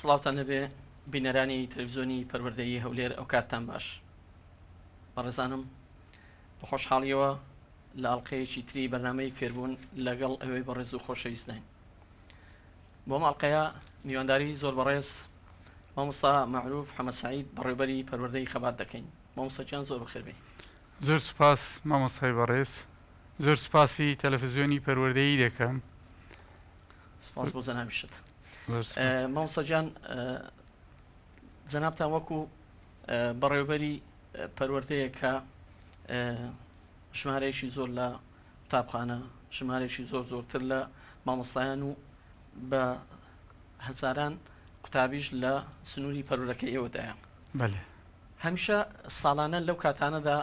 سڵاوتان لەبێ بینەرانی تەلەفزیۆنی پەروەردەیی هەولێر ئەوکاتتان باش بەڕێزانم بە خۆشحاڵیەوە لە ئەڵلقەیەکی تری بەرنامەی فێربوون لەگەڵ ئەوەی بەڕێز و خۆشەویستداین بۆم ئەڵلقەیە میوانداری زۆر بەڕێز مامۆستا مەعروف حەمە سعید بەڕێوبەری پەروەردەی خەبات دەکەین مامۆستا گیان زۆر بەخێر بێی. زۆر سوپاس مامۆستای بەڕێز. زۆر سوپاسی تەلەفزیۆنی پەروەردەیی دەکەم. سپاس بۆ جەنابیشت. مامۆستا گیان جەنابتان وەکو بەڕێوبەری پەروەردەیە کە ژمارەیەکی زۆر لە قوتابخانە ژمارەیەکی زۆر زۆرتر لە مامۆستایان و بە هەزاران قوتابیش لە سنووری پەروەردەکەی ئێوەدایە. بەلێ. هەمیشە ساڵانە لەو کاتانەدا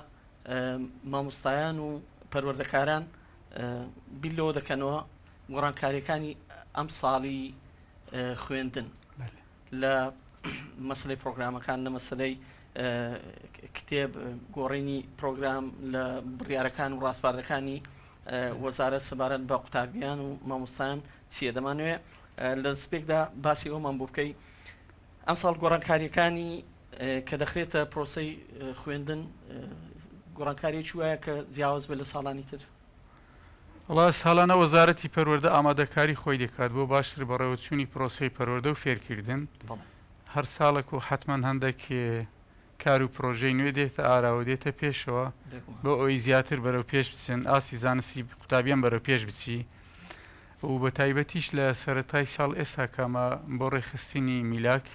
مامۆستایان و پەروەردەکاران بیر لەوە دەکەنەوە گۆڕانکاریەکانی ئەم ساڵی خوێندن لە مەسلەی پرۆگرامەکان لە مەسلەی کتێب گۆڕینی پرۆگرام لە بڕیارەکان و ڕاسپاردەکانی وەزارەت سەبارەت بە قوتابیان و مامۆستایان چییە دەمانوێ لە دەستپێکدا باسی ئەومان بۆ بکەی ئەمساڵ گۆڕانکاریەکانی کە دەخرێتە پرۆسەی خوێندن گۆڕانکاریەکی وایە کە جیاواز بێت لە ساڵانی تر؟ وەڵا ساڵانە وەزارەتی پەروەردە ئامادەکاری خۆی دەکات بۆ باشتر بەڕێوەچوونی پرۆسەی پەروەردە و فێرکردن هەر ساڵێک و حەتمەن هەندێک کار و پرۆژەی نوێ دێتە ئاراوە دێتە پێشەوە بۆ ئەوەی زیاتر بەرەو پێش بچن ئاستی زانستی قوتابیان بەرەو پێش بچی و بە تایبەتیش لە سەرەتای ساڵ ئێستا کامە بۆ ڕێکخستنی میلاک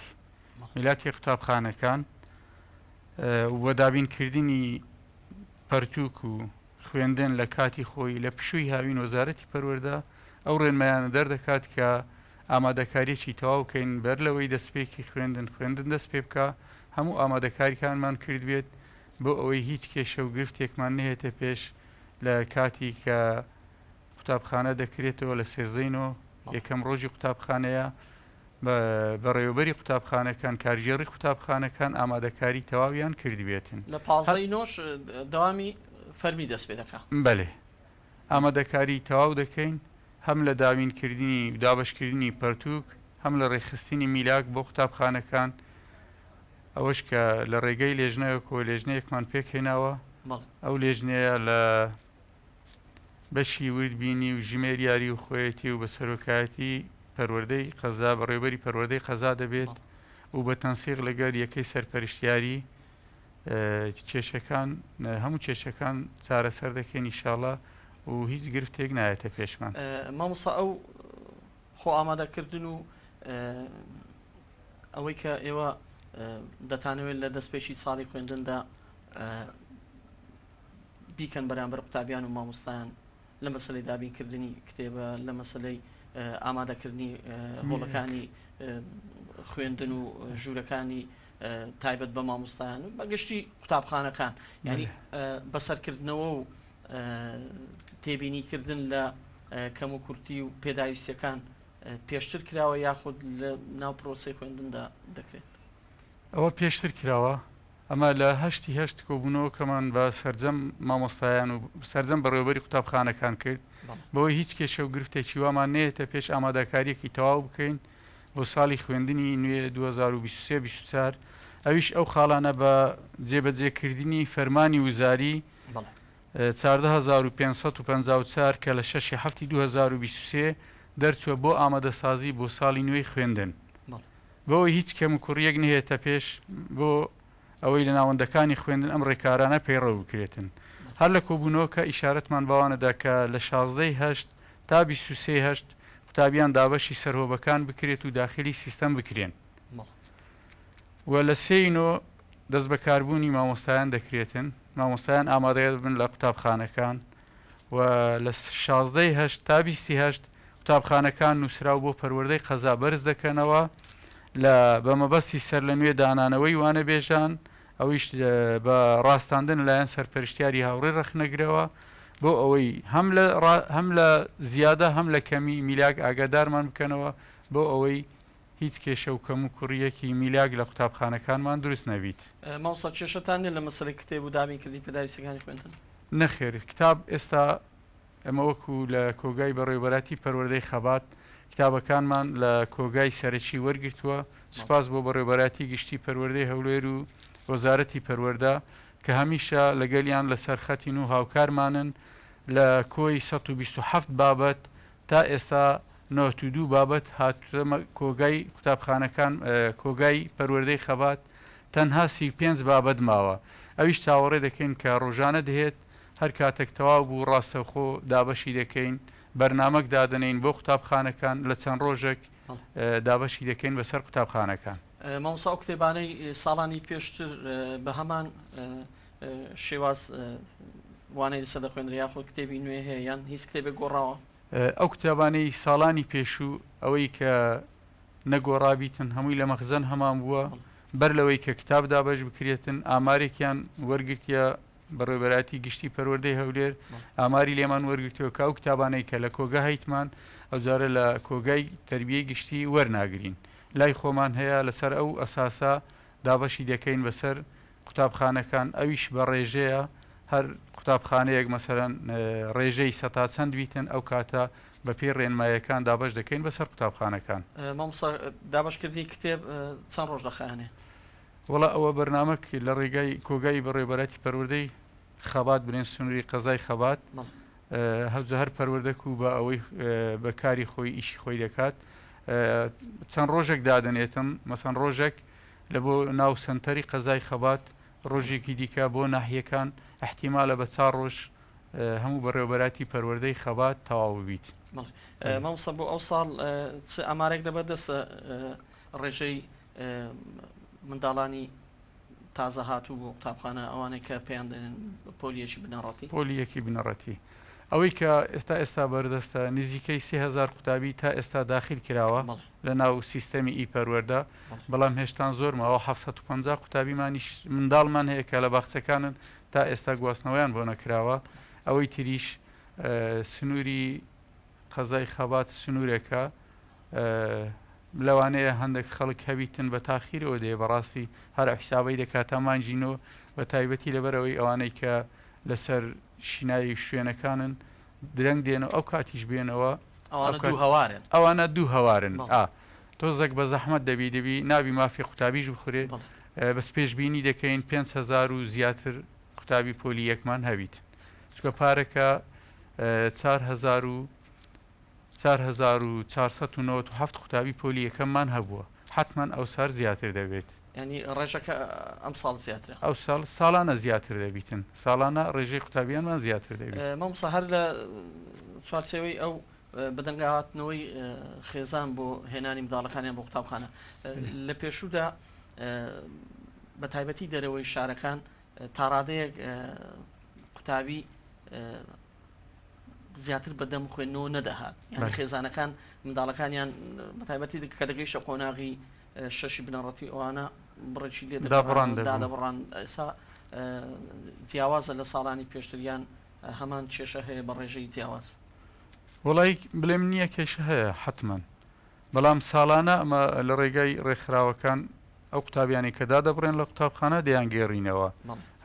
میلاکی قوتابخانەکان و دابینکردنی پەرتوک و خوێندن لە کاتی خۆی لە پشووی هاوین وەزارەتی پەروەردە ئەو ڕێنمایانە دەردەکات کە ئامادەکاریەکی تەواو کەین بەر لەوەی دەستپێکی خوێندن خوێندن دەست پێ بکا هەموو ئامادەکاریکانمان کردبێت بۆ ئەوەی هیچ کێشە و گرفتێکمان نەهێتە پێش لە کاتی کە قوتابخانە دەکرێتەوە لە سێزدەی نۆ یەکەم ڕۆژی قوتابخانەیە بەڕێوەبەری قوتابخانەکان کارگێڕی قوتابخانەکان ئامادەکاری تەواویان کردبێتن. لە پازدەی نۆش دەوامی فەرمی دەست پێ دەکا. بەلێ ئامادەکاری تەواو دەکەین هەم لە دابینکردنی و دابەشکردنی پەرتووک هەم لە ڕێکخستنی میلاک بۆ قوتابخانەکان ئەوەش کە لە ڕێگەی لێژنەیەکەوە لێژنەیەکمان پێکهێناوە ئەو لێژنەیە لە بەشی وردبینی و ژمێریاری و خۆیەتی و بە سەرۆکایەتی پەروەردەی قەزا بەڕێوەبەری پەروەردەی قەزا دەبێت و بە تەنسیق لەگەر یەکەی سەرپەرشتیاری کێشەکان هەموو کێشەکان چارەسەر دەکەین ئیشاڵا و هیچ گرفتێک نایەتە پێشمان. مامۆستا ئەو خۆ ئامادەکردن و ئەوەی کە ئێوە دەتانەوێت لە دەستپێکی ساڵی خوێندندا بیکەن بەرامبەر قوتابیان و مامۆستایان لە مەسەلەی دابینکردنی کتێبە، لە مەسەلەی ئامادەکردنی هۆڵەکانی خوێندن و ژوورەکانی تایبەت بە مامۆستایان و بەگشتی قوتابخانەکان یعنی بەسەرکردنەوە و تێبینیکردن لە کەم و کورتی و پێداویستیەکان پێشتر کراوە یاخود لە ناو پرۆسی خوێندندا دەکرێت؟ ئەوە پێشتر کراوە ئەمە لە هەشتی هەشت کۆبوونەوەکەمان بە سەرجەم مامۆستایان و سەرجەم بەڕێوەبەری قوتابخانەکان کرد بەوەی هیچ کێشە و گرفتێکی وامان نەیەتە پێش ئامادەکارییەکی تەواو بکەین بۆ ساڵی خوێندنی نوێ 2023 24 ئەویش ئەو خاڵانە بە جێبەجێکردنی فەرمانی وزاری 14554 کە لە شەشی هەفتی 2023 دەرچووە بۆ ئامادەسازی بۆ ساڵی نوێی خوێندن. بۆ ئەوەی هیچ کەموکوڕییەک نەهێتە پێش بۆ ئەوەی لە ناوەندەکانی خوێندن ئەم ڕێکارانە پەیڕەو بکرێتن. هەر لە کۆبوونەوەکە ئیشارەتمان بەوانە دا کە لە 16 ی هەشت تا 23 ی هەشت قوتابیان دابەشی سەرهۆبەکان بکرێت و داخیلی سیستەم بکرێن و لە سێ ی نۆ دەستبەکاربوونی مامۆستایان دەکرێتن، مامۆستایان ئامادە بن لە قوتابخانەکان و لە 16 ی هەشت تا 20 ی هەشت قوتابخانەکان نووسراو بۆ پەروەردەی قەزا بەرز دەکەنەوە لە بە مەبەستی سەرلەنوێ دانانەوەی وانەبێژان ئەویش بە ڕاستاندن لەلایەن سەرپەرشتیاری هاوڕێی ڕەخنەگرەوە بۆ ئەوەی هەم لە هەم لە زیادە هەم لە کەمی میلاک ئاگادارمان بکەنەوە بۆ ئەوەی هیچ کێشە و کەم و کوڕییەکی میلاک لە قوتابخانەکانمان دروست نەبیت. مامۆستا کێشەتان نیە لە مەسەلەی کتێب و دابینکردنی پێداویستیەکانی خوێندن؟ نەخێر کتاب ئێستا ئێمە وەکو لە کۆگای بەڕێوەبەراتی پەروەردەی خەبات کتابەکانمان لە کۆگای سەرەکی وەرگرتووە، سوپاس بۆ بەڕێوەبەرایەتی گشتی پەروەردەی هەولێر و وەزارەتی پەروەردە کە هەمیشە لەگەلیان لەسەر خەتین و هاوکارمانن، لە کۆی 127 بابەت تا ئێستا 92 بابەت هاتووتە کۆگای قوتابخانەکان کۆگای پەروەردەی خەبات تەنها 35 بابەت ماوە ئەویش چاوەڕێ دەکەین کە ڕۆژانە دهێت هەر کاتێک تەواو بوو ڕاستەوخۆ دابەشی دەکەین بەرنامەک دادەنێین بۆ قوتابخانەکان لە چەند ڕۆژێک دابەشی دەکەین بەسەر قوتابخانەکان. مامۆستا ئەو کتێبانەی ساڵانی پێشتر بە هەمان شێواز وانەی لەسەر دەخوێندرێ یاخود کتێبی نوێ هەیە یان هیچ کتێبێک گۆڕاوە؟ ئەو کتێبانەی ساڵانی پێشوو ئەوەی کە نەگۆڕابیتن هەمووی لە مەخزەن هەمان بووە بەر لەوەی کە کتاب دابەش بکرێتن ئامارێکیان وەرگرتیە بەڕێوەبەرایەتی گشتی پەروەردەی هەولێر ئاماری لێمان وەرگرتووە کە ئەو کتابانەی کە لە کۆگا هەیتمان ئەوجارە لە کۆگای تەربیەی گشتی وەرناگرین لای خۆمان هەیە لەسەر ئەو ئەساسە دابەشی دەکەین بەسەر قوتابخانەکان ئەویش بە ڕێژەیە هەر قوتابخانەیەک مەسەرەن ڕێژەی سەتا چەند بیتن ئەو کاتە بە پێی ڕێنمایەکان دابەش دەکەین بەسەر قوتابخانەکان. مامۆستا دابەشکردنی کتێب چەند ڕۆژ دەخایەنێ؟ وەڵا ئەوە بەرنامەک لە ڕێگای کۆگای بەڕێوەبەرایەتی پەروەردەی خەبات برێن سنووری قەزای خەبات هەوجە هەر پەروەردەک و بە ئەوەی بە کاری خۆی ئیشی خۆی دەکات چەند ڕۆژێک دادەنێتم مەسەن ڕۆژێک لە بۆ ناو سنتەری قەزای خەبات ڕۆژێکی دیکە بۆ ناحیەکان احتیمالە بە چار ڕۆژ هەموو بەڕێوەبەراتی پەروەردەی خەبات تەواو ببیت. مامۆستا بۆ ئەو ساڵ چ ئامارێک لەبەردەستە ڕێژەی منداڵانی تازە هاتوو بۆ قوتابخانە ئەوانەی کە پێیان دەنێن پۆلی یەکی بنەڕەتی. پۆلی یەکی بنەڕەتی ئەوەی کە ئێستا ئێستا بەردەستە نزیکەی 3000 قوتابی تا ئێستا داخیل کراوە لە ناو سیستەمی ئی پەروەردە بەڵام هێشتان زۆر ماوە 750 قوتابیمانیش منداڵمان هەیە کە لە باخچەکانن تا ئێستا گواستنەوەیان بۆ نەکراوە ئەوەی تریش سنووری قەزای خەبات سنوورێکە لەوانەیە هەندێک خەڵک هەبیتن بە تاخیرەوە دێ بەڕاستی هەر ئەو حیسابەی دەکات تا مانگی نۆ بە تایبەتی لەبەرئەوەی ئەوانەی کە لەسەر شینایی شوێنەکانن درەنگ دێنەوە ئەو کاتیش بێنەوە ئەوانە دوو هەوارن ئەوانە دوو هەوارن ئا تۆزێک بە زەحمەت دەبی دەبی نابی مافی قوتابیش بخورێ بەس پێشبینی دەکەین 5000 و زیاتر قوتابی پۆلی یەکمان هەبیت چونکە پارەکە 4000 و 4497 قوتابی پۆلی یەکەممان هەبووە، حەتمەن ئەوسار زیاتر دەبێت. یانی ڕێژەکە ئەمساڵ زیاترە؟ ئەوساڵ ساڵانە زیاتر دەبیتن، ساڵانە ڕێژەی قوتابیانمان زیاتر دەبیت. مامۆستا هەر لە چوارچێوەی ئەو بەدەنگهاتنەوەی خێزان بۆ هێنانی منداڵەکانیان بۆ قوتابخانە، لە پێشوودا بە تایبەتی دەرەوەی شارەکان تاڕادەیەک قوتابی زیاتر بە دەم خوێندنەوە نەدەهات یان خێزانەکان منداڵەکانیان بەتایبەتی کە دەگەیشتە قۆناغی شەشی بنەڕەتی ئەوانە بڕێکی لێ دابڕان دادەبڕان ئێسا جیاوازە لە ساڵانی پێشتریان هەمان کێشە هەیە بە ڕێژەی جیاواز. وڵی بڵێم نییە کێشە هەیە حتمما بەڵام ساڵانە ئەمە لە ڕێگای ڕێکخراوەکان ئەو قوتابیانەی کە دادەبڕێن لە قوتابخانە دەیانگێڕینەوە،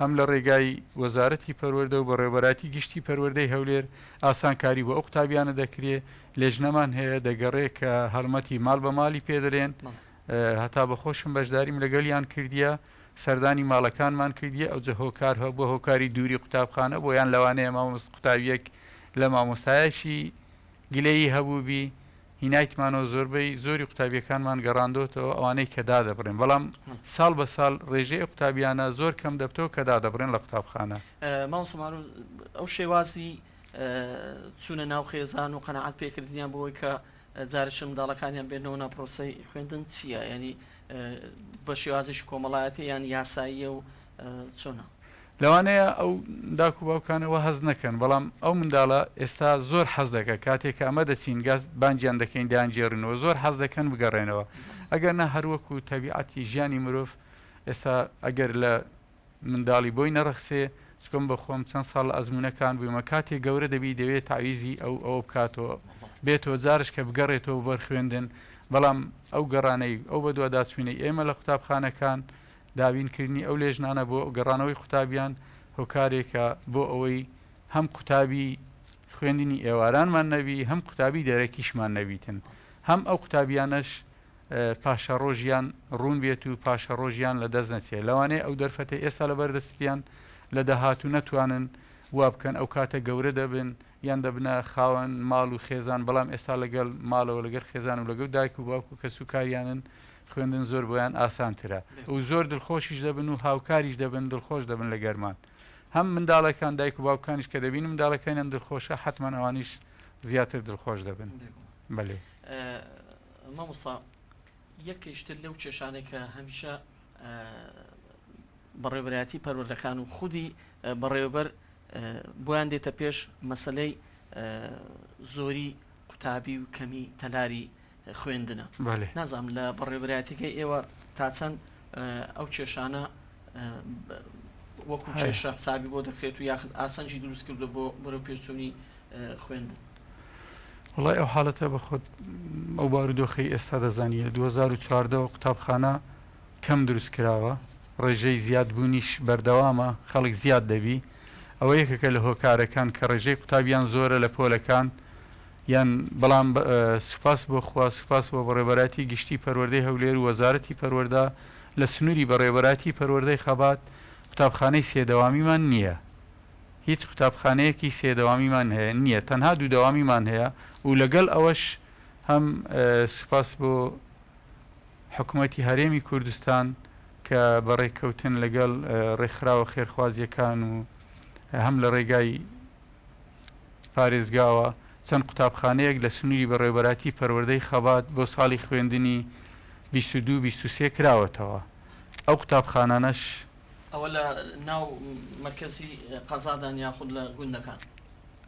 هەم لە ڕێگای وەزارەتی پەروەردە و بەڕێوەبەرایەتی گشتی پەروەردەی هەولێر ئاسانکاری بۆ ئەو قوتابیانە دەکرێ، لێژنەمان هەیە دەگەڕێ کە هەڵمەتی ماڵ بە ماڵی پێ دەلێن، هەتا بە خۆشم بەشداریم لەگەلیان کردیە، سەردانی ماڵەکانمان کردیە، ئەوجە هۆکار هەبووە هۆکاری دووری قوتابخانە بووە یان لەوانەیە مامۆست قوتابیەک لە مامۆستایەکی گلەیی هەبووبی، هینایتمانەوە زۆربەی زۆری قوتابیەکانمان گەڕاندۆتەوە ئەوانەی کە دادەبڕێن بەڵام ساڵ بە ساڵ ڕێژەی ئەو قوتابیانە زۆر کەم دەبتەوە کە دادەبڕێن لە قوتابخانە. مامۆستا مەعروف ئەو شێوازی چوونە ناو خێزان و قەناعەت پێکردنیان بۆی کە جارێکی منداڵەکانیان بێنەوە ناو پرۆسەی خوێندن چییە؟ یانی بە شێوازێکی کۆمەڵایەتی یان یاساییە و چۆنە؟ لەوانەیە ئەو داک و باوکانە وا هەست نەکەن، بەڵام ئەو منداڵە ئێستا زۆر حەز دەکات کاتێک کە ئەمە دەچین گاز بانگیان دەکەین دەیانگێڕینەوە زۆر حەز دەکەن بگەڕێنەوە ئەگەر نا هەر وەکو تەبیعەتی ژیانی مرۆڤ ئێستا ئەگەر لە منداڵی بۆی نەڕەخسێ چکم بە خۆم چەند ساڵ لە ئەزموونەکان بوومە کاتێک گەورە دەبی دەوێت تەعویزی ئەو ئەوە بکاتەوە بێتەوە جارش کە بگەڕێتەوە بەر خوێندن بەڵام ئەو گەڕانەی ئەو بەدواداچوونەی ئێمە لە قوتابخانەکان دابین کردنی ئەو لێژنانە بۆ گەڕانەوەی قوتابیان هۆکارێکە بۆ ئەوەی هەم قوتابی خوێندنی ئێوارانمان نەبی هەم قوتابی دەرەکیشمان نەبیتن. هەم ئەو قوتابیانەش پاشەڕۆژیان ڕوون بێت و پاشەڕۆژیان لە دەست نەچێت لەوانەیە ئەو دەرفەتەی ئێستا لەبەر دەستیان لە داهاتوو نەتوانن وا بکەن ئەو کاتە گەورە دەبن یان دەبنە خاوەن ماڵ و خێزان بەڵام ئێستا لەگەڵ ماڵەوە لەگەڵ خێزان و لەگەڵ دایک و باوک و کەس و کاریانن خوێندن زۆر بۆیان ئاسانترە و زۆر دڵخۆشیش دەبن و هاوکاریش دەبن دڵخۆش دەبن لە گەرمان هەم منداڵەکان دایک و باوکانیش کە دەبینن منداڵەکانیان دڵخۆشە حەتمەن ئەوانیش زیاتر دڵخۆش دەبن. بەلێ. مامۆستا یەکێکتر لەو کێشانەی کە هەمیشە بەڕێوەبەرایەتی پەروەردەکان و خودی بەڕێوەبەر بۆیان دێتە پێش مەسەلەی زۆری قوتابی و کەمی تەلاری خوێندنە نازانم لە بەڕێوەبەرایەتیەکەی ئێوە تا چەند ئەو کێشانە وەکو کێشە حسابی بۆ دەکرێت و یاخود ئاسەنگی دروست کردو بۆ بەرەو پێچوونی خوێندن. وەڵای ئەو حاڵەتە بە خۆت ئەو بارودۆخەی ئێستا دەزانی لە 2014 قوتابخانە کەم دروست کراوە ڕێژەی زیادبوونیش بەردەوامە خەڵک زیاد دەبی ئەوە یەکێکە لە هۆکارەکان کە ڕێژەی قوتابیان زۆرە لە پۆلەکان یان بەڵام سوپاس بۆ خوا سوپاس بۆ بەڕێوەبەرایەتی گشتی پەروەردەی هەولێر و وەزارەتی پەروەردە لە سنووری بەڕێوەبەرایەتی پەروەردەی خەبات قوتابخانەی سێ دەوامیمان نییە هیچ قوتابخانەیەکی سێ دەوامیمان هەیە نییە تەنها دوو دەوامیمان هەیە و لەگەڵ ئەوەش هەم سوپاس بۆ حکومەتی هەرێمی کوردستان کە بە ڕێککەوتن لەگەڵ ڕێکخراوە خێرخوازییەکان و هەم لە ڕێگای پارێزگاوە چەند قوتابخانەیەک لە سنووری بەڕێوەبەرایەتی پەروەردەی خەبات بۆ ساڵی خوێندنی 22 23 کراوەتەوە ئەو قوتابخانانەش ئەوە لە ناو مەرکەزی قەزادان یاخود لە گوندەکان؟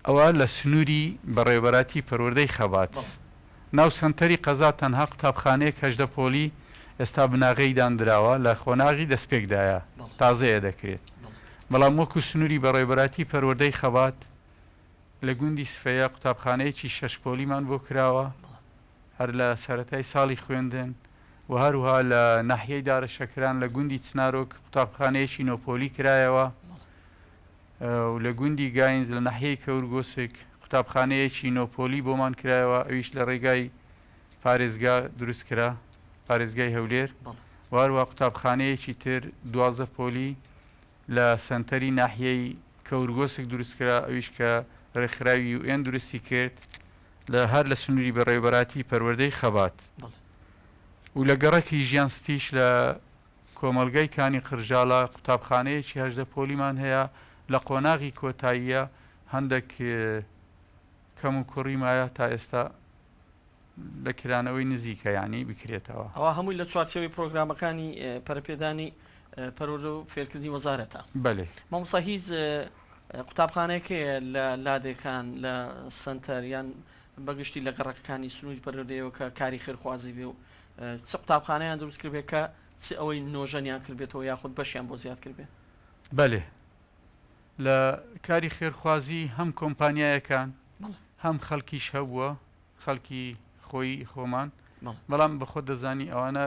ئەوە لە سنووری بەڕێوەبەرایەتی پەروەردەی خەبات. ناو سەنتەری قەزا تەنها قوتابخانەیەک 18 پۆلی ئێستا بناغەی داندراوە لە قۆناغی دەستپێکدایە تازەیە دەکرێت بەڵام وەکو سنووری بەڕێوەبەرایەتی پەروەردەی خەبات لە گوندی سفەیە قوتابخانەیەکی شەش پۆلیمان بۆ کراوە هەر لە سەرەتای ساڵی خوێندن و هەروها لە ناحیەی دارەشەکران لە گوندی چنارۆک قوتابخانەیەکی نۆ پۆلی کرایەوە و لە گوندی گاینز لە ناحیەی کەورگۆسک قوتابخانەیەکی نۆ پۆلی بۆمان کرایەوە ئەویش لە ڕێگای پارێزگا دروست کرا پارێزگای هەولێر و هەروە قوتابخانەیەکی تر 12 پۆلی لە سەنتەری ناحیەی کەورگۆسک دروست کرا ئەویش کە ڕێکخراوی یوئێن دروستی کرد لە هەر لە سنووری بەڕێوەبەرایەتی پەروەردەی خەبات و لە گەڕەکی ژیان ستیش لە کۆمەڵگای کانی قرژاڵە قوتابخانەیەکی 18 پۆلیمان هەیە لە قۆناغی کۆتاییە هەندێک کەم و کوڕی مایە تا ئێستا لە کرانەوەی نزیکە یانی بکرێتەوە. ئەوە هەمووی لە چوارچێوەی پرۆگرامەکانی پەرەپێدانی پەروەردە و فێرکردنی وەزارەتە. بەلێ. مامۆستا هیچ قوتابخانەیەک هەیە لە لادێکان لە سەنتەر یان بەگشتی لە گەڕەکەکانی سنووری پەروەردەیەوە کە کاری خێرخوازی بێ و چ قوتابخانەیان دروست کردبێ کە چ ئەوەی نۆژەنیان کردبێتەوە یاخود بەشیان بۆ زیاد کردبێ؟ بەلێ لە کاری خێرخوازی هەم کۆمپانیایەکان هەم خەڵکیش هەبووە خەڵکی خۆی خۆمان بەڵام بەخۆت دەزانی ئەوانە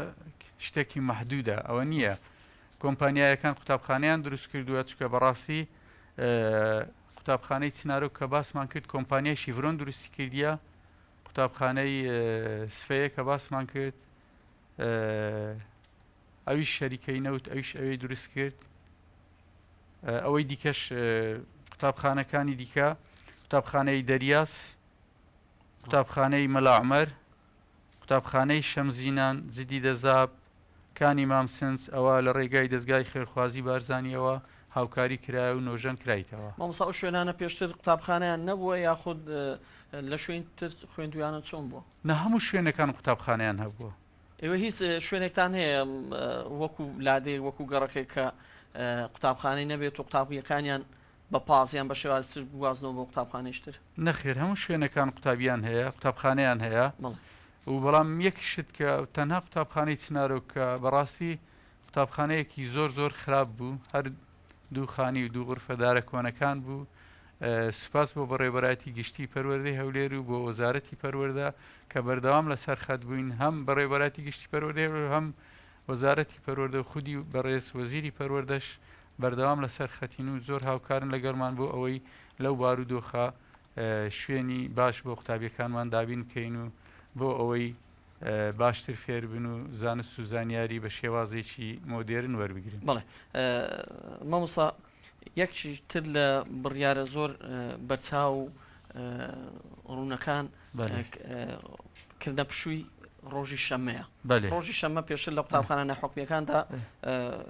شتێکی مەحدودە ئەوە نییە کۆمپانیایەکان قوتابخانەیان دروست کردووە چکە بەڕاستی قوتابخانەی چنارۆک کە باسمان کرد کۆمپانیای شیڤرۆن دروستی کردیە قوتابخانەی سفەیە کە باسمان کرد ئەویش شەریکەی نەوت ئەویش ئەوەی دروست کرد ئەوەی دیکەش قوتابخانەکانی دیکە قوتابخانەی دەریاس قوتابخانەی مەلا عومەر، قوتابخانەی شەمزینان، جدیدە زاب، کانی مام سنج، ئەوە لە ڕێگای دەزگای خێرخوازی بارزانییەوە هاوکاری کرایە و نۆژەن کرایتەوە. مامۆستا ئەو شوێنانە پێشتر قوتابخانەیان نەبووە یاخود لە شوێنی تر خوێندویانە چۆن بووە؟ نا هەموو شوێنەکان قوتابخانەیان هەبووە. ئێوە هیچ شوێنێکتان هەیە وەکو لادێک وەکو گەڕەکێک کە قوتابخانەی نەبێت و قوتابییەکانیان بە پاس یان بە شێوازی تر بگوازنەوە بۆ قوتابخانەیش تر؟ نەخێر هەموو شوێنەکان قوتابیان هەیە قوتابخانەیان هەیە و بەڵام یەک شت کە تەنها قوتابخانەی چنارۆک کە بەڕاستی قوتابخانەیەکی زۆر زۆر خراپ بوو هەر دوو خانی و دوو غرفە دارە کۆنەکان بوو سوپاس بۆ بەڕێوەبەرایەتی گشتی پەروەردەی هەولێر و بۆ وەزارەتی پەروەردە کە بەردەوام لەسەر خەت بووین هەم بەڕێوەبەرایەتی گشتی پەروەردەی هەولێر هەم وەزارەتی پەروەردە و خودی بەڕێز وەزیری پەروەردەش بەردەوام لەسەر خەتین و زۆر هاوکارن لەگەڵمان بۆ ئەوەی لەو بارودۆخە شوێنی باش بۆ قوتابیەکانمان دابین بکەین و بۆ ئەوەی باشتر فێربن و زانست و زانیاری بە شێوازێکی مۆدێرن وەربگرن. بەڵێ مامۆستا یەکی تر لە بڕیارە زۆر بەرچاو و ڕوونەکان کردنە پشووی ڕۆژی شەممەیە. ڕۆژی شەممە پێشتر لە قوتابخانە ناحکومیەکاندا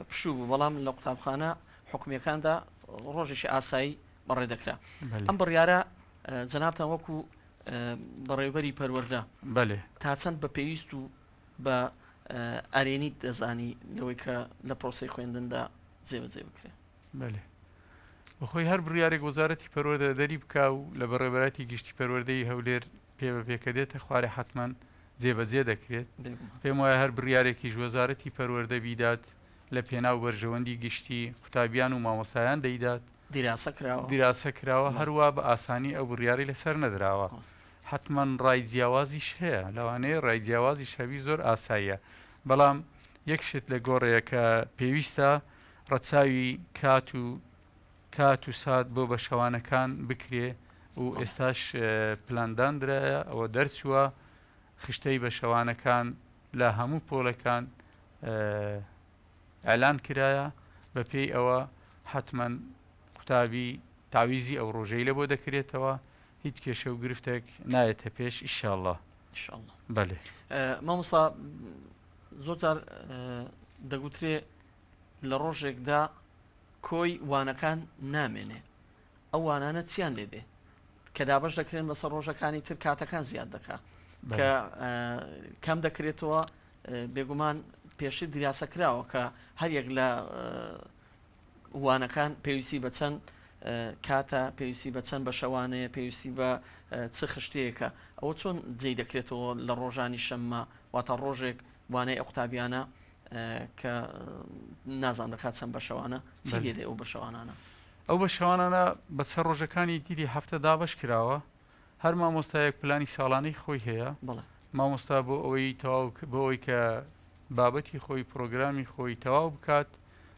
پشوو بوو، بەڵام لە قوتابخانە حکومیەکاندا ڕۆژێکی ئاسایی بەڕێ دەکرا. ئەم بڕیارە جەنابتان وەکو بەڕێوبەری پەروەردە تا چەند بە پێویست و بە ئەرێنی دەزانی لەوەی کە لە پرۆسەی خوێندندا جێبەجێ بکرێ؟ بەلێ. بەخۆی هەر بڕیارێک وەزارەتی پەروەردە دەری بکا و لە بەڕێوەبەرایەتی گشتی پەروەردەی هەولێر پێ بە پێ کە دێتە خوارێ حەتمەن جێبەجێ دەکرێت. پێم وایە هەر بڕیارێکیش وەزارەتی پەروەردە بیدات لە پێناو بەرژەوەندی گشتی قوتابیان و مامۆستایان دەیدات. دیراسە کراوە. دیراسە کراوە، هەروا بە ئاسانی ئەو بڕیارەی لەسەر نەدراوە. حەتمەن ڕای جیاوازیش هەیە، لەوانەیە ڕای جیاوازیش هەبی زۆر ئاساییە، بەڵام یەک شت لە گۆڕێیە کە پێویستە ڕەچاوی کات و کات و سات بۆ بەشەوانەکان بکرێ و ئێستاش پلان داندرایە ئەوە دەرچووە خشتەی بەشەوانەکان لە هەموو پۆلەکان ئیعلان کرایە بە پێی ئەوە حەتمەن قوتابی تاویزی ئەو ڕۆژەی لە بۆ دەکرێتەوە هیچ کێشە و گرفتێک نایەتە پێش ئیشاءاللە. ئیشاءاللە. بەلێ. مامۆستا زۆر جار دەگوترێ لە ڕۆژێکدا کۆی وانەکان نامێنێ ئەو وانانە چیان لێ دێ کە دابەش دەکرێن بەسەر ڕۆژەکانی تر کاتەکان زیاد دەکا کە کەم دەکرێتەوە بێگومان پێشتر دیراسە کراوە کە هەر یەک لە وانەکان پێویستی بە چەند کاتە پێویستی بە چەند بەشەوانەیە پێویستی بە چ خشتەیەکە ئەوە چۆن جێی دەکرێتەوە لە ڕۆژانی شەممە واتە ڕۆژێک وانەی ئەو قوتابیانە کە نازان دەکات چەند بەشەوانە چی لێ دێ ئەو بەشەوانانە؟ ئەو بەشەوانانە بە چەند ڕۆژەکانی دیری هەفتە دابەش کراوە هەر مامۆستایەک پلانی ساڵانەی خۆی هەیە مامۆستا بۆ ئەوەی تەواو بۆ ئەوەی کە بابەتی خۆی پرۆگرامی خۆی تەواو بکات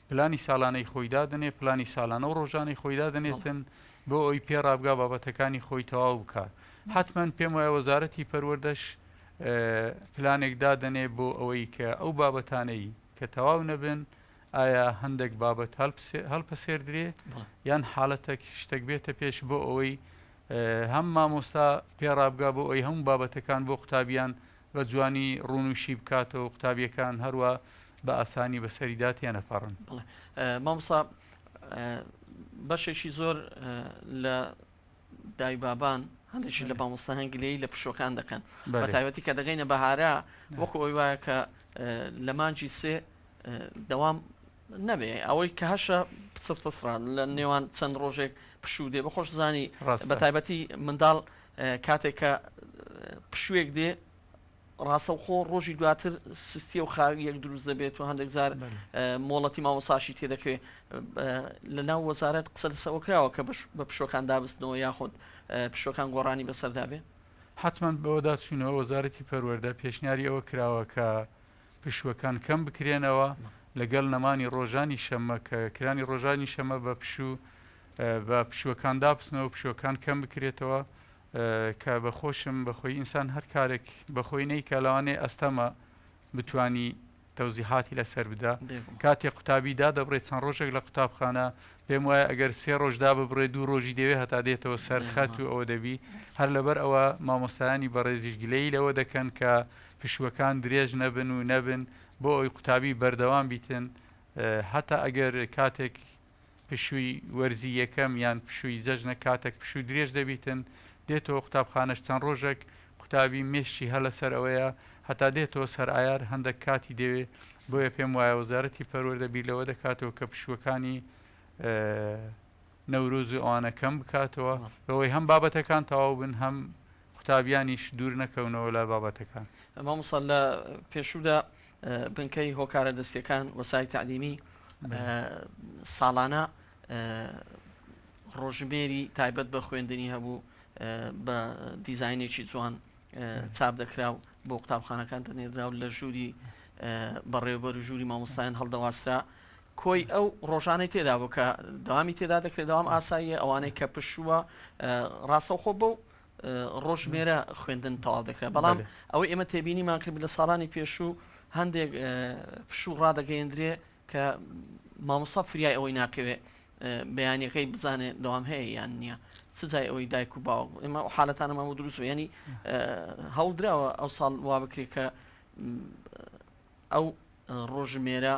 پلانی ساڵانەی خۆی دادەنێ پلانی ساڵانە و ڕۆژانەی خۆی دادەنێتن بۆ ئەوی پێ ڕابگا بابەتەکانی خۆی تەواو بکات حتمما پێم وایە وەزارەتی پەروەردەش پلانێک دادەنێ بۆ ئەوەی کە ئەو بابەتانەی کە تەواو نەبن ئایا هەندێک بابەت هەڵپەسێردرێ یان حاڵەتێک شتێک بێتە پێش بۆ ئەوەی هەم مامۆستا پێڕابگا بۆ ئەوی هەموو بابەتەکان بۆ قوتابیان بە جوانی ڕوونوشی بکاتەوە قوتابیەکان هەروە بە ئاسانی بەسەریدا تێنەپەڕن. مامۆستا بەشێکی زۆر لە دایبابان هەندێکی لە مامۆستایان گلەیی لە پشووەکان دەکەن بە تایبەتی کە دەگەینە بەهارە وەکو ئەوی وایە کە لە مانگی سێ دەوام نەبێ ئەوەی کە هەشە پسڕ پسڕە لە نێوان چەند ڕۆژێک پشوو دێ بە خۆش زانی بە تایبەتی منداڵ کاتێک کە پشوویەک دێ ڕاستەوخۆ ڕۆژی دواتر سستیە و خاویەک دروست دەبێت و هەندێک جار مۆڵەتی مامۆساشی تێدەکەوێت لە ناو وەزارەت قسە لەسەوە کراوە کە بە پشوەکان دابستنەوە یاخود پشوەکان گۆڕانی بەسەردا بێ؟ حەتمەن بەوەدا چوونەوە وەزارەتی پەروەردە پێشنیاری ئەوە کراوە کە پشووەکان کەم بکرێنەوە لەگەڵ نەمانی ڕۆژانی شەممە کە کرانی ڕۆژانی شەمە بە پشوو بە پشووەکان دابچنەوە پشووەکان کەم بکرێتەوە کە بە خۆشم بە خۆی ئینسان هەر کارێک بە خۆی نەیکا لەوانەیە ئەستەمە بتانی تەوزیحاتی لەسەر بدا کاتێ قوتابی دادەبڕێ چەند ڕۆژێک لە قوتابخانە پێم وایە ئەگەر سێ ڕۆژ داببڕێ دوو ڕۆژی دەوێ هەتا دێتەوە سەر خەت و ئەوە دەبی هەر لەبەر ئەوە مامۆستایانی بەڕێزیش گلەیی لەوە دەکەن کە پشووەکان درێژ نەبن و نەبن بۆ ئەوی قوتابی بەردەوام بیتن هەتا ئەگەر کاتێک پشووی وەرزی یەکەم یان پشووی جەژنە کاتەک پشوو درێژ دەبیتن دێتەوە قوتابخانەش چەند ڕۆژەک قوتابی مێشکی هەر لەسەر ئەوەیە هەتا دێتەوە سەر ئایار هەندەک کاتی دەوێ بۆیە پێم وایە وەزارەتی پەروەردە بیر لەوە دەکاتەوە کە پشووەکانی نەورۆز و ئەوانە کەم بکاتەوە بەوەی هەم بابەتەکان تەواو بن هەم قوتابیانیش دوور نەکەونەوە لە بابەتەکان. مامۆستا لە پێشوودا بنکەی هۆکارە دەستیەکان وەسای تەعلیمی ساڵانە ڕۆژمێری تایبەت بە خوێندنی هەبوو بە دیزینێکی جوان چاپ دەکرا و بۆ قوتابخانەکان دەنێردرا و لە ژووری بەڕێوبەر و ژووری مامۆستایان هەڵدەواسرا کۆی ئەو ڕۆژانەی تێدا بوو کە داوامی تێدا دەکرێت داوام ئاساییە ئەوانەی کە پشووە ڕاستەوخۆ بەو. ڕۆژمێرە خوێندن تەواو دەکرا بەڵام ئەوەی ئێمە تێبینیمان کرد لە ساڵانی پێشوو هەندێک پشوو ڕادەگەیەندرێ کە مامۆستا فریای ئەوەی ناکەوێ بەیانەکەی بزانێ دەوام هەیە یان نییە چ جای ئەوەی دایک و باوک ئێمە ئەو حالەتانەمان بۆ دروست ینی هەوڵدراوە ئەو ساڵ وا بکرێت کە ئەو ڕۆژمێرە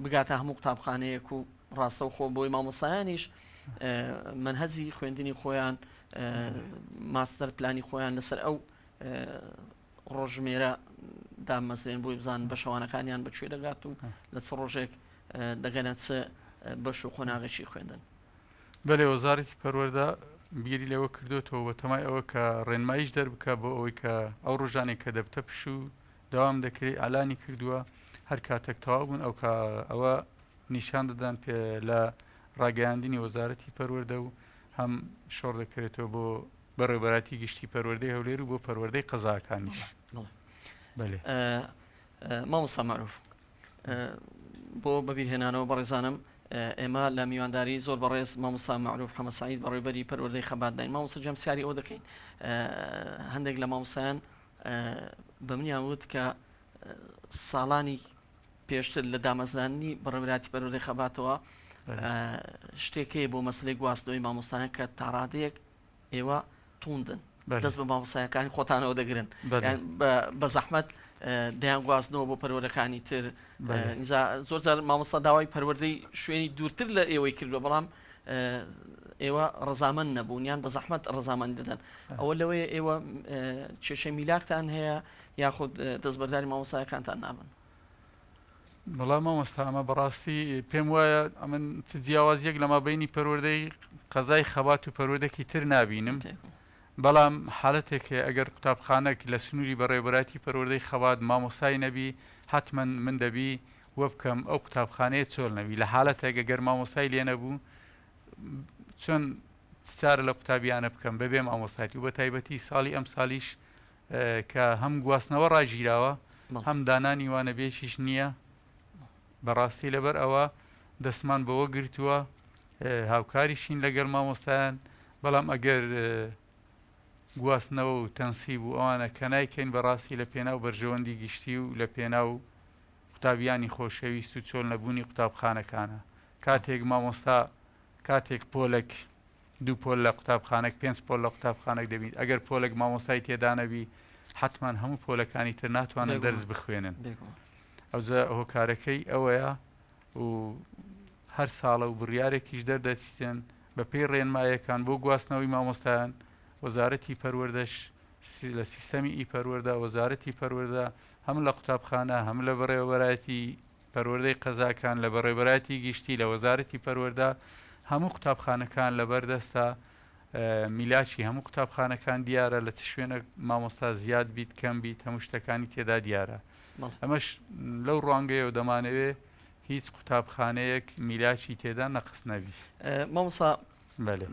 بگاتە هەموو قوتابخانەیەک و ڕاستەوخۆ بۆی مامۆستایانیش مەنهەجی خوێندنی خۆیان ماستەر پلانی خۆیان لەسەر ئەو ڕۆژمێرە دامەزرێن بۆی بزان بەشەوانەکانیان بەکوێ دەگات و لە چ ڕۆژێک دەگەنە چ بەش و قۆناغێکی خوێندن. بەلێ وەزارەتی پەروەردە بیری لەوە کردۆتەوە بە تەمای ئەوە کە ڕێنماییش دەربکا بۆ ئەوەی کە ئەو ڕۆژانەی کە دەبتە پشوو دەوام دەکرێ ئیعلانی کردووە هەر کاتێک تەواو بوون ئەو کا ئەوە نیشان دەدەن پێ لە ڕاگەیاندنی وەزارەتی پەروەردە و هەم شۆڕ دەکرێتەوە بۆ بەڕێوەبەرایەتی گشتی پەروەردەی هەولێر و بۆ پەروەردەی قەزاکانیش. بەلێ. مامۆستا مەعروف بۆ بەبیرهێنانەوە بەڕێزانم ئێمە لە میوانداری زۆر بەڕێز مامۆستا مەعروف حەمە سەعید بەڕێوبەری پەروەردەی خەباتداین مامۆستا گیان پرسیاری ئەوە دەکەین هەندێک لە مامۆستایان بە منیان وت کە ساڵانی پێشتر لە دامەزراندنی بەڕێوەبەرایەتی پەروەردەی خەباتەوە شتێک هەیە بۆ مەسلەی گواستنەوەی مامۆستایان کە تاڕادەیەک ئێوە توندن دەست بە مامۆستایەکانی خۆتانەوە دەگرن بە زەحمەت دەیان گواستنەوە بۆ پەروەردەکانی تر زۆر جار مامۆستا داوای پەروەردەی شوێنی دوورتر لە ئێوەی کردووە بەڵام ئێوە ڕەزامەند نەبوون یان بە زەحمەت ڕەزامەند دەدەن ئەوە لەوەیە ئێوە کێشەی میلاکتان هەیە یاخود دەستبەرداری مامۆستایەکانتان نابن؟ وەڵا مامۆستا ئەمە بەڕاستی پێم وایە ئەمن چ جیاوازیەک لە مابینی پەروەردەی قەزای خەبات و پەروەردەکی تر نابینم بەڵام حالەتێک هەیە ئەگەر قوتابخانەک لە سنووری بەڕێوەبەرایەتی پەروەردەی خەبات مامۆستای نەبی حتمما من دەبی وە بکەم ئەو قوتابخانەیە چۆل نەبی لە حالەتێک ئەگەر مامۆستای لێ نەبوو چۆن چارە لە قوتابیانە بکەم بەبێ مامۆستایەتی و بە تایبەتی ساڵی ئەم ساڵیش کە هەم گواستنەوە ڕاگیراوە هەم دانانی وانەبێژیش نییە بەڕاستی لەبەر ئەوە دەستمان بەوە گرتووە هاوکاریشین لەگەڵ مامۆستایان بەڵام ئەگەر گواستنەوە و تەنسیب و ئەوانە کە نایکەین بەڕاستی لە پێناو بەرژەوەندی گشتی و لە پێناو قوتابیانی خۆشەویست و چۆل نەبوونی قوتابخانەکانە کاتێک مامۆستا کاتێک پۆلێک دوو پۆل لە قوتابخانەک پێنج پۆل لە قوتابخانەک دەبیت ئەگەر پۆلێک مامۆستای تێدا نەبی حەتمان هەموو پۆلەکانی تر ناتوانن دەرس بخوێنن ئەوجا هۆکارەکەی ئەوەیە و هەر ساڵە و بڕیارێکیش دەردەچیتن بە پێی ڕێنمایەکان بۆ گواستنەوەی مامۆستایان وەزارەتی پەروەردەش لە سیستەمی ئی پەروەردە وەزارەتی پەروەردە هەم لە قوتابخانە هەم لە بەڕێوەبەرایەتی پەروەردەی قەزاکان، لە بەڕێوەبەرایەتی گشتی، لە وەزارەتی پەروەردە، هەموو قوتابخانەکان لەبەر دەستە، میلاکی هەموو قوتابخانەکان دیارە، لە چ شوێنێک مامۆستا زیاد بیت کەم بیت هەموو شتەکانی تێدا دیارە. ئەمەش لەو ڕوانگەیەوە دەمانەوێ هیچ قوتابخانەیەک میلاکی تێدا نەقس نەبی. مامۆستا بەلێ.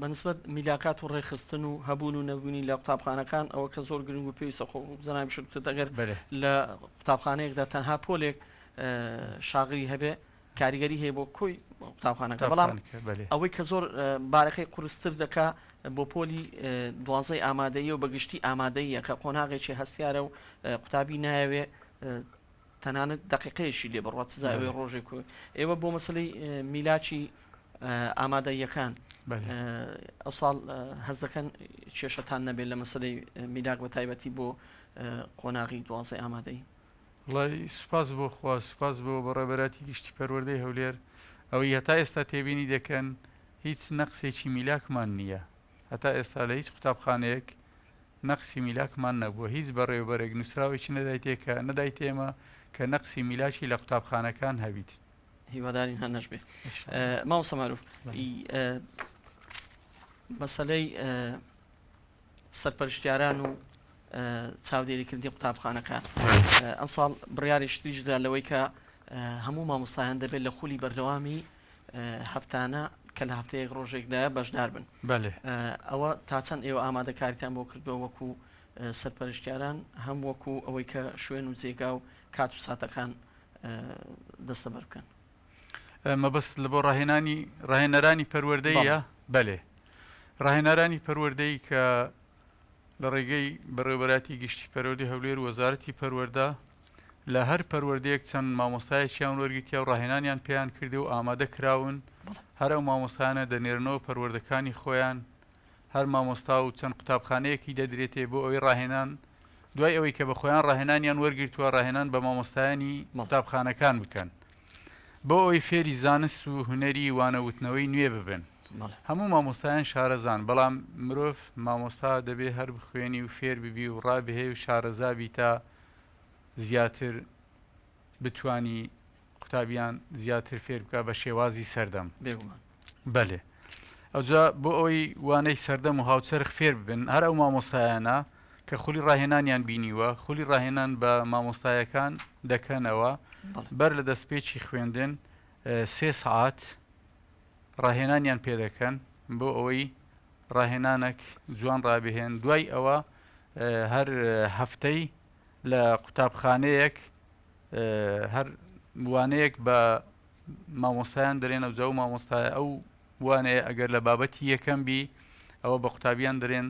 بەنسبەت میلاکات و ڕێکخستن و هەبوون و نەبوونی لە قوتابخانەکان ئەوە کە زۆر گرنگ و پێویستە خۆ جەنابیشت گوتت ئەگەر لە قوتابخانەیەکدا تەنها پۆلێک شاغری هەبێ کاریگەری هەیە بۆ کۆی قوتابخانەکە بەڵام ئەوەی کە زۆر بارەکەی قورستر دەکا بۆ پۆلی دوازەی ئامادەیی و بەگشتی ئامادەیە کە قۆناغێکی هەستیارە و قوتابی نایەوێ تەنانەت دەقیقەیەشی لێ بڕوات سزای ئەوەی ڕۆژێک و ئێوە بۆ مەسەلەی میلاکی ئامادەییەکان ئەو ساڵ هەز دەکەن کێشەتان نەبێت لە مەسەلەی میلاک بە تایبەتی بۆ قۆناغی دوازەی ئامادەی وڵی سوپاس بۆ خوا سوپاس بۆ بەڕێبەراتی گشتی پەروەردەی هەولێر ئەوەی هەتا ئێستا تێبینی دەکەن هیچ نەقسێکی میلاکمان نییە هەتا ئێستا لە هیچ قوتابخانەیەک نەقسی میلاکمان نەبووە، هیچ بەڕێوەبەرێک نووسراوێکی نەدایتێ کە نەدایتە ئێمە کە نەقسی میلاکی لە قوتابخانەکان هەبیت. هیوادارین هەر نەشبێ. مامۆستا مەعروف مەسەلەی سەرپەرشتیاران و چاودێریکردنی قوتابخانەکان ئەمساڵ بڕیارێکی تریش درا لەوەی کە هەموو مامۆستایان دەبێت لە خولی بەردەوامی هەفتانە کە لە هەفتەیەک ڕۆژێکدایە بەشدار بن. بەلێ. ئەوە تا چەند ئێوە ئامادەکاریتان بۆ کردووە وەکو سەرپەرشتیاران هەم وەکو ئەوەی کە شوێن و جێگا و کات و ساتەکان دەستەبەر بکەن؟ مەبەست لە بۆ ڕاهێنانی ڕاهێنەرانی پەروەردەیە؟ بەلێ. ڕاهێنەرانی پەروەردەیی کە لە ڕێگەی بەڕێوەبەرایەتی گشتی پەروەردەی هەولێر و وەزارەتی پەروەردە لە هەر پەروەردەیەک چەند مامۆستایەکیان وەرگرتیە و ڕاهێنانیان پێیان کردێ و ئامادە کراون هەر ئەو مامۆستایانە دەنێرنەوە پەروەردەکانی خۆیان هەر مامۆستا و چەند قوتابخانەیەکی دەدرێتێ بۆ ئەوەی ڕاهێنان دوای ئەوەی کە بە خۆیان ڕاهێنانیان وەرگرتووە ڕاهێنان بە مامۆستایانی قوتابخانەکان بکەن بۆ ئەوەی فێری زانست و هونەری وانەوتنەوەی نوێ ببن. هەموو مامۆستایان شارەزان بەڵام مرۆڤ مامۆستا دەبێ هەر بخوێنی و فێر ببی و ڕابهێی و شارەزا بی تا زیاتر بتانی قوتابیان زیاتر فێر بکە بە شێوازی سەردەم. بێگومان. بەلێ ئەوجا بۆ ئەوەی وانەی سەردەم و هاوچەرخ فێر ببن هەر ئەو مامۆستایانە کە خولی ڕاهێنانیان بینیوە خولی ڕاهێنان بە مامۆستایەکان دەکەنەوە بەر لە دەستپێکی خوێندن سێ سەعات ڕاهێنانیان پێ دەکەن بۆ ئەوەی ڕاهێنانەک جوان ڕابهێن دوای ئەوە هەر هەفتەی لە قوتابخانەیەک هەر وانەیەک بە مامۆستایان دەرێن ئەوجا ئەو مامۆستایە ئەو وانەیە ئەگەر لە بابەتی یەکەم بی ئەوە بە قوتابیان دەرێن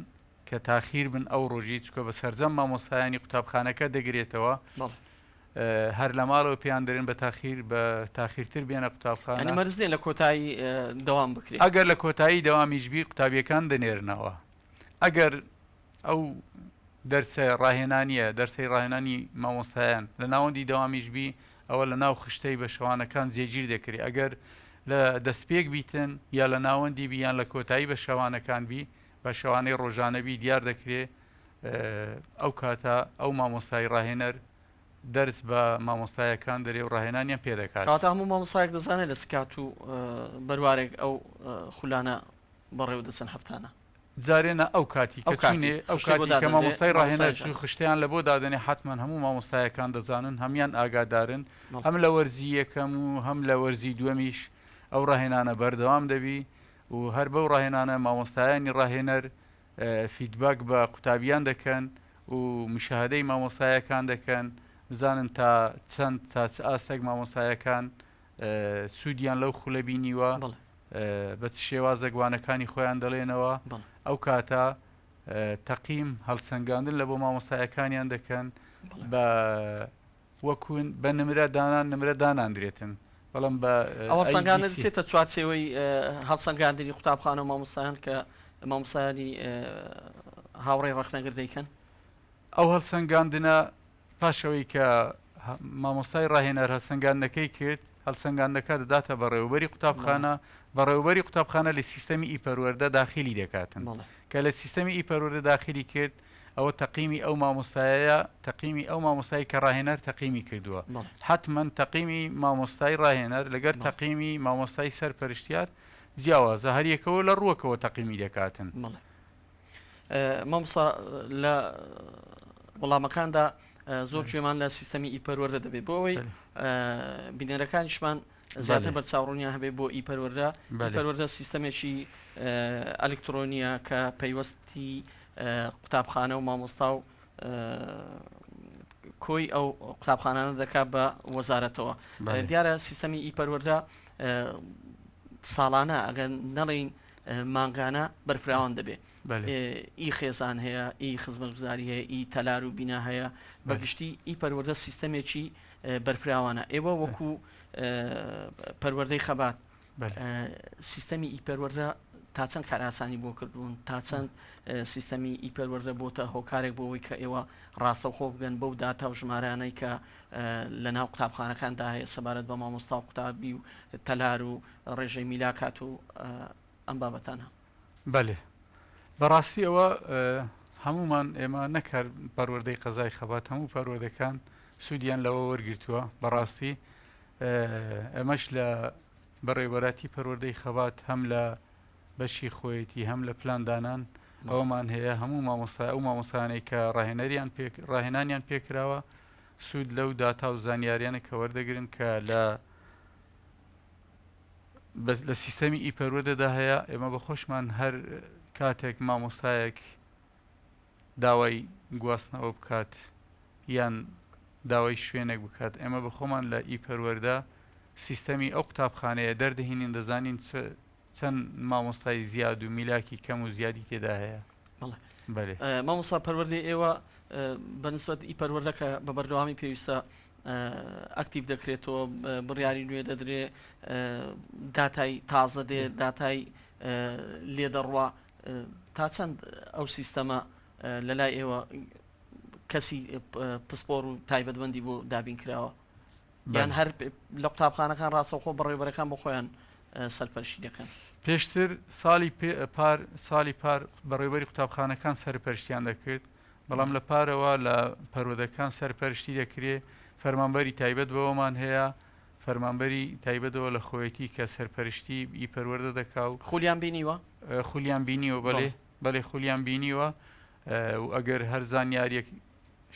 کە تاخیر بن ئەو ڕۆژی چکە بە سەرجەم مامۆستایانی قوتابخانەکە دەگرێتەوە هەر لە ماڵەوە پێیان دەرێن بە تاخیر بە تاخیرتر بێنە قوتابخانە مەرج نیە لە کۆتایی دەوام بکرێت ئەگەر لە کۆتایی دەوامیش بی قوتابیەکان دەنێرنەوە ئەگەر ئەو دەرسە ڕاهێنانیە، دەرسەی ڕاهێنانی مامۆستایان، لە ناوەندی دەوامیش بی ئەوە لە ناو خشتەی بەشەوانەکان جێگیر دەکرێ ئەگەر لە دەستپێک بیتن یا لە ناوەندی بی یان لە کۆتایی بەشەوانەکان بی بەشەوانەی ڕۆژانە بی دیار دەکرێ ئەو کاتە ئەو مامۆستای ڕاهێنەر دەرس بە مامۆستایەکان دەرێ و ڕاهێنانیان پێ دەکات. کەواتە هەموو مامۆستایەک دەزانێت لە چ کات و بەروارێک ئەو خولانە بەڕێوە دەچن هەفتانە؟ جارێ نا ئەو کاتی کە چوینێ ئەو کاتی کە مامۆستای ڕاهێنەر چوو خشتەیان لە بۆ دادەنێ حەتمەن هەموو مامۆستایەکان دەزانن هەمیان ئاگادارن هەم لە وەرزی یەکەم و هەم لە وەرزی دووەمیش ئەو ڕاهێنانە بەردەوام دەبی و هەر بەو ڕاهێنانە مامۆستایانی ڕاهێنەر feedback بە قوتابیان دەکەن و مشاهدەی مامۆستایەکان دەکەن بزانن تا چەند تا چ ئاستێک مامۆستایەکان سوودیان لەو خولە بینیوە بە چ شێوازێک وانەکانی خۆیان دەڵێنەوە ئەو کاتە تەقیم هەڵسەنگاندن لە بۆ مامۆستایەکانیان دەکەن بە وەکون بە نمرە دانان نمرە داناندرێتن بەڵام بە ئەوە سەنگانە دەچێتە چوارچێوەی هەڵسەنگاندنی قوتابخانە و مامۆستایان کە مامۆستایانی هاوڕێی ڕەخنەگر دەیکەن ئەو هەڵسەنگاندنە پاش ئەوەی کە مامۆستای ڕاهێنەر هەڵسەنگاندنەکەی کرد، هەڵسەنگاندنەکە دەداتە بەڕێوەبەری قوتابخانە، بەڕێوەبەری قوتابخانە لە سیستەمی ئی پەروەردە داخیلی دەکاتن. کە لە سیستەمی ئی پەروەردە داخیلی کرد، ئەوە تەقیمی ئەو مامۆستایەیە، تەقیمی ئەو مامۆستای کە ڕاهێنەر تەقیمی کردووە. حەتمەن تەقیمی مامۆستای ڕاهێنەر لەگەر تەقیمی مامۆستای سەرپەرشتیار جیاوازە، هەریەکەوە لە ڕووەکەوە تەقیمی دەکاتن. مامۆستا لە وەڵامەکاندا زۆر گوێمان لە سیستەمی ئی پەروەردە دەبێت بۆ ئەوەی بینەرەکانیشمان زیاتر بەرچاوڕوونیان هەبێت بۆ ئی پەروەردە پەروەردە سیستەمێکی ئەلکترۆنیە کە پەیوەستی قوتابخانە و مامۆستا و کۆی ئەو قوتابخانانە دەکات بە وەزارەتەوە دیارە سیستەمی ئی پەروەردە ساڵانە ئەگەر نەڵین مانگانە بەرفراوان دەبێ ئی خێزان هەیە ئی خزمەتگوزاری هەیە ئی تەلار و بینا هەیە بەگشتی ئی پەروەردە سیستەمێکی بەرفراوانە ئێوە وەکو پەروەردەی خەبات سیستەمی ئی پەروەردە تا چەند کارئاسانی بۆ کردوون تا چەند سیستەمی ئی پەروەردە بۆتە هۆکارێک بۆ ئەوەی کە ئێوە ڕاستەوخۆ بگەن بەو داتا و ژمارانەی کە لە ناو قوتابخانەکاندا هەیە سەبارەت بە مامۆستا و قوتابی و تەلار و ڕێژەی میلاکات و ئەم بابەتانە. بەلێ بەڕاستی ئەوە هەموومان ئێمە نەک هەر پەروەردەی قەزای خەبات هەموو پەروەردەکان سوودیان لەوە وەرگرتووە بەڕاستی ئەمەش لە بەڕێوەبەراتی پەروەردەی خەبات هەم لە بەشی خۆیەتی هەم لە پلاندانان ئەومان هەیە هەموو مامۆستا ئەو مامۆستانەی کە ڕاهێنەریان پێک ڕاهێنانیان پێکراوە سوود لەو داتا و زانیاریانە کە وەردەگرن کە لە لە سیستەمی ئی پەروەردەدا هەیە ئێمە بە خۆشمان هەر کاتێک مامۆستایەک داوای گواستنەوە بکات یان داوای شوێنێک بکات ئێمە بە خۆمان لە ئی پەروەردە سیستەمی ئەو قوتابخانەیە دەردەهینین دەزانین چ. چەند مامۆستای زیاد و میلاکی کەم و زیادی تێدا هەیە. بەێ مامۆستا پەروەردەی ئێوە بە نسبەت ئی پەروەردە کە بە بەردەوامی پێویستە ئەکتیڤ دەکرێتەوە بڕیاری نوێ دەدرێ داتای تازە دێ داتای لێ دەڕوا تا چەند ئەو سیستەمە لە لای ئێوە کەسی پسپۆر و تایبەتمەندی بۆ دابین کراوە یان هەر لە قوتابخانەکان ڕاستەوخۆ بەڕێوبەرەکان بۆ خۆیان سەرپەرشتی دەکەن؟ پێشتر ساڵی پار ساڵی پار بەڕێوبەری قوتابخانەکان سەرپەرشتیان دەکرد بەڵام لە پارەوە لە پەروەدەکان سەرپەرشتی دەکرێ فەرمانبەری تایبەت بەوەمان هەیە فەرمانبەری تایبەتەوە لە خۆیەتی کە سەرپەرشتی ئی پەروەردە دەکا و خولیان بینیوە؟ خولیان بینیوە بەێ بەێ خولیان بینیوە و ئەگەر هەر زانیاریەک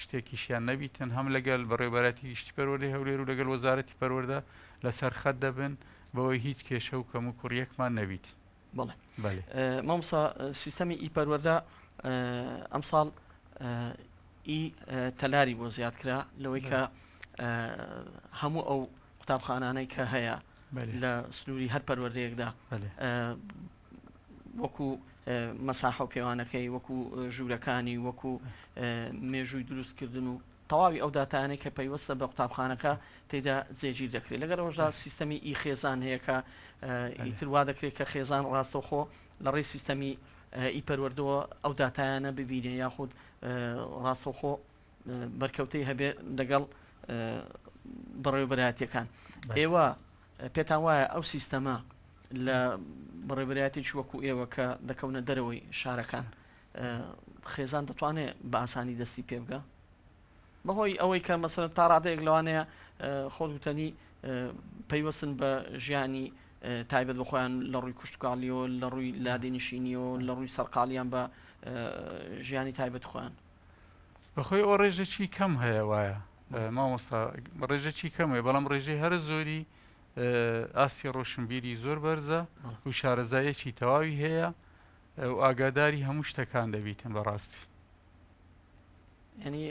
شتێکیشیان نەبیتن هەم لەگەل بەڕێوبەرایەتی گشتی پەروەردەی هەولێر و لەگەل وەزارەتی پەروەردە لەسەر خەت دەبن بەوەی هیچ کێشە و کەم و کوڕیەکمان نەبیت. بەڵێ بەێ مامۆستا سیستەمی ئی پەروەردە ئەمساڵ ئی تەلاری بۆ زیاد کرا لەوەی کە هەموو ئەو قوتابخانانەی کە هەیە لە سنووری هەر پەروەردەیەکدا وەکو مەساحە و پێوانەکەی وەکو ژوورەکانی وەکو مێژووی دروستکردن و تەواوی ئەو داتایانەی کە پەیوەستە بە قوتابخانەکە تێدا جێگیر دەکرێت لەگەڵ ئەوەشدا سیستەمی ئی خێزان هەیە کە ئیتر وا دەکرێت کە خێزان ڕاستەوخۆ لە ڕێی سیستەمی ئی پەروەردەوە ئەو داتایانە ببینێ یاخود ڕاستەوخۆ بەرکەوتەی هەبێ لەگەڵ بەڕێوەبەرایەتیەکان ئێوە پێتان وایە ئەو سیستەمە لە بەڕێوەبەرایەتێکی وەکو ئێوە کە دەکەونە دەرەوەی شارەکان خێزان دەتوانێت بە ئاسانی دەستی پێ بگە بەهۆی ئەوەی کە مەسەر تا ڕادەیەک لەوانەیە خۆت وتەنی پەیوەستن بە ژیانی تایبەت بە خۆیان لە ڕووی کوشتتوکاڵیەوە لە ڕووی لادێنشینیەوە لە ڕووی سەرقاڵیان بە ژیانی تایبەت خۆیان. بەخۆی ئەوە ڕێژەکی کەم هەیە وایە مامۆستا ڕێژەکی کەم هەیە بەڵام ڕێژەی هەرە زۆری ئاستی ڕۆشنبیری زۆر بەرزە و شارەزایەکی تەواوی هەیە و ئاگاداری هەموو شتەکان دەبیتن بەڕاستی. ینی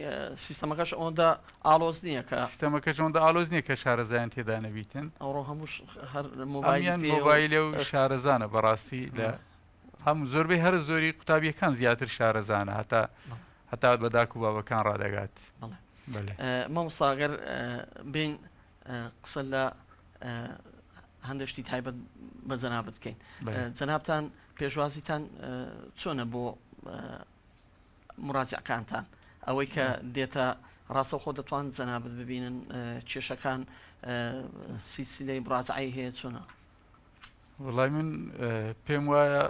سیستەمەکەش ئەوەندە ئالۆز نییە کە سیستەمەکەش ئەوەندە ئالۆز نییە کە شارەزایان تێدا نەبیتن ئەوڕۆ هەموو هەر مۆبایلیان مۆبایلە و شارەزانە بەڕاستی لە هەم زۆربەی هەرە زۆری قوتابیەکان زیاتر شارەزانە هەتا هەتا بە داک و بابەکان ڕادەگات. مامۆستا گەر بین قسە لە هەندێک شتی تایبەت بە جەنابت بکەین جەنابتان پێشوازیتان چۆنە بۆ مراجعەکانتان ئەوەی کە دێتە ڕاستەوخۆ دەتوان جەنابت ببینن کێشەکان سیسیلەی مراجعەی هەیە چۆنە؟ وەڵای من پێم وایە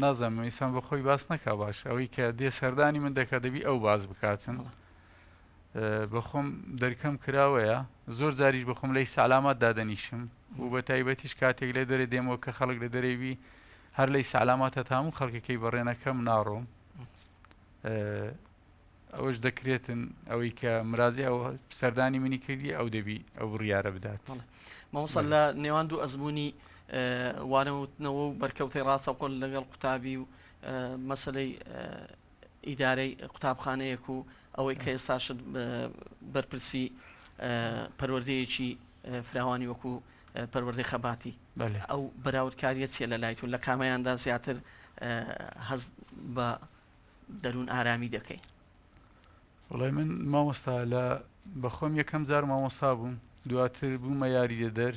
نازانم ئینسان بە خۆی باس نەکا باش ئەوەی کە دێ سەردانی من دەکات دەبی ئەو باس بکاتن بەخۆم دەرکەم کراوەیە زۆر جاریش بەخۆم لەی سەلامات دادەنیشم و بە تایبەتیش کاتێک لە دەرێ دێمەوە کە خەڵک لە دەرێوی هەر لەی سەلامات هەتا هەموو خەڵکەکەی بەڕێنەکەم ناڕۆم ئەوەش دەکرێتن ئەوەی کە مرازی ئەو سەردانی منی کردی ئەو دەبی ئەو بڕیارە بدات. مامۆستا لە نێوان دوو ئەزموونی وانەوتنەوە و بەرکەوتەی ڕاستەوخۆ لەگەڵ قوتابی و مەسەلەی ئیدارەی قوتابخانەیەک و ئەوەی کە ئێستاشت بەرپرسی پەروەردەیەکی فراوانی وەکو پەروەردەی خەباتی ئەو بەراوردکاریە چیە لە لای تۆ لە کامەیاندا زیاتر هەست بە دەروون ئارامی دەکەی؟ وەڵای من مامۆستا لە بەخۆم یەکەم جار مامۆستا بووم دواتر بوومە یاریدەدەر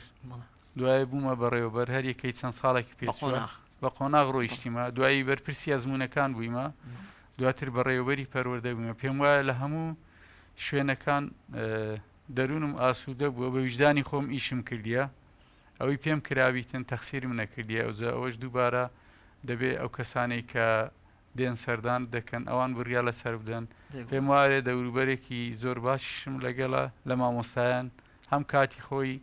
دوای بوومە بەڕێوەبەر هەر یەکەی چەند ساڵێکی پێچووە بە قۆناغ ڕۆیشتیمە دوایی بەرپرسی ئەزموونەکان بوویمە دواتر بەڕێوەبەری پەروەردە بوومە پێم وایە لە هەموو شوێنەکان دەروونم ئاسوودە بووە بە ویژدانی خۆم ئیشم کردیە ئەوەی پێم کرابیتن تەخسیرم نەکردیە ئەوجا ئەوەش دووبارە دەبێ ئەو کەسانەی کە دێن سەردانت دەکەن ئەوان بڕیار لەسەر بدەن پێم وایە دەوروبەرێکی زۆر باشیشم لەگەڵە لە مامۆستایان هەم کاتی خۆی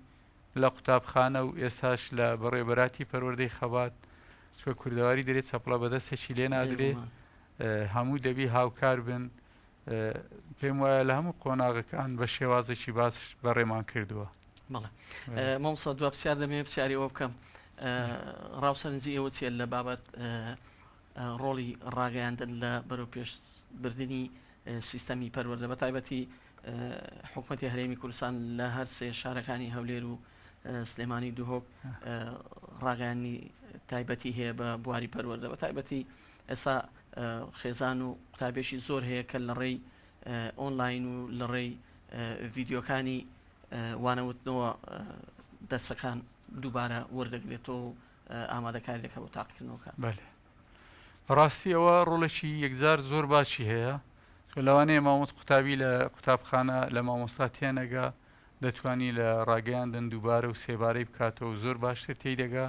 لە قوتابخانە و ئێستاش لە بەڕێوەبەراتی پەروەردەی خەبات چکە کوردەواری دەرێ چەپڵە بەدەستێکی لێ نادرێ هەموو دەبی هاوکار بن پێم وایە لە هەموو قۆناغەکان بە شێوازێکی باش بەڕێمان کردووە. بەڵێ مامۆستا دوا پرسیار دەمەوێت پرسیاری ئەوە بکەم ڕاو سەرنجی ئێوە چییە لە بابەت ڕۆڵی ڕاگەیاندن لە بەرەوپێشبردنی سیستەمی پەروەردە بە تایبەتی حکومەتی هەرێمی کوردستان لە هەر سێ شارەکانی هەولێر و سلێمانی دهۆک ڕاگەیاندنی تایبەتی هەیە بە بواری پەروەردە بە تایبەتی ئێستا خێزان و قوتابێکی زۆر هەیە کە لە ڕێی ئۆنلاین و لە ڕێی ڤیددیوکانی وانەوتنەوە دەرسەکان دووبارە وەردەگرێتەوە و ئامادەکاری دەکە بۆ تاقیکردنەوەکان. بەلێ بەڕاستی ئەوە ڕۆڵێکی یەکجار زۆر باشی هەیە چون لەوانەیە مامۆست قوتابی لە قوتابخانە لە مامۆستا تێنەگا دەتوانی لە ڕاگەیاندن دووبارە و سێبارەی بکاتەوە و زۆر باشتر تێی دەگا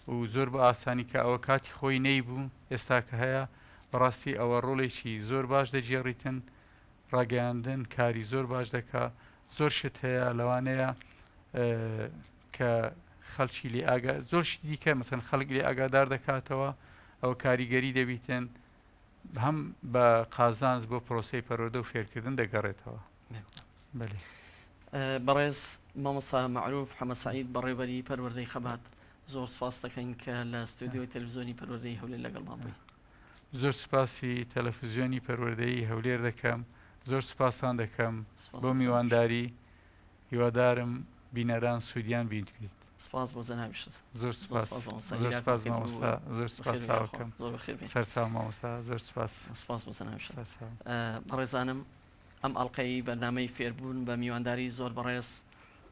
و زۆر بە ئاسانی کە ئەوە کاتی خۆی نەیبوو ئێستا کە هەیە بەڕاستی ئەوە ڕۆڵێکی زۆر باش دەگێڕیتن ڕاگەیاندن کاری زۆر باش دەکا زۆر شت هەیە لەوانەیە کە خەڵکی لێ ئاگا زۆر شتی دیکە مەسەن خەڵک لێ ئاگادار دەکاتەوە ئەوە کاریگەری دەبیتن هەم بە قازانج بۆ پرۆسەی پەروەردە و فێرکردن دەگەڕێتەوە. بەلی. بەڕێز مامۆستا مەعروف حەمە سەعید بەڕێوبەری پەروەردەی خەبات زۆر سپاست دەکەین کە لە ستۆدیۆی تەلەفزیۆنی پەروەردەی هەولێر لەگەڵمان بووی. زۆر سوپاسی تەلەفزیۆنی پەروەردەیی هەولێر دەکەم، زۆر سوپاستان دەکەم بۆ میوانداری، هیوادارم بینەران سوودیان بینبیت. سپاس بۆ جەنابیشت. زۆر سپاس زۆر سپاس مامۆستا زۆر سپاس چاوەکەم سەرچاو مامۆستا زۆر سپاس. سپاس بۆ جەنابیشت. سەرچاو. بەڕێزانم ئەم ئەڵقەی بەرنامەی فێربوون بە میوانداری زۆر بەڕێز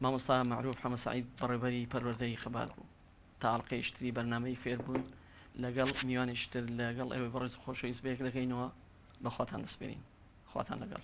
مامۆستا مەعروف حەمە سەعید بەڕێوبەری پەروەردەی خەبات بوو. تا ئەڵقەیش تری بەرنامەی فێربوون لەگەڵ میوانێکی تر لەگەڵ ئێوەی بەڕێز و خۆشەویست بەیەک دەگەینەوە بە خواتان دەسپێرین خواتان لەگەڵ.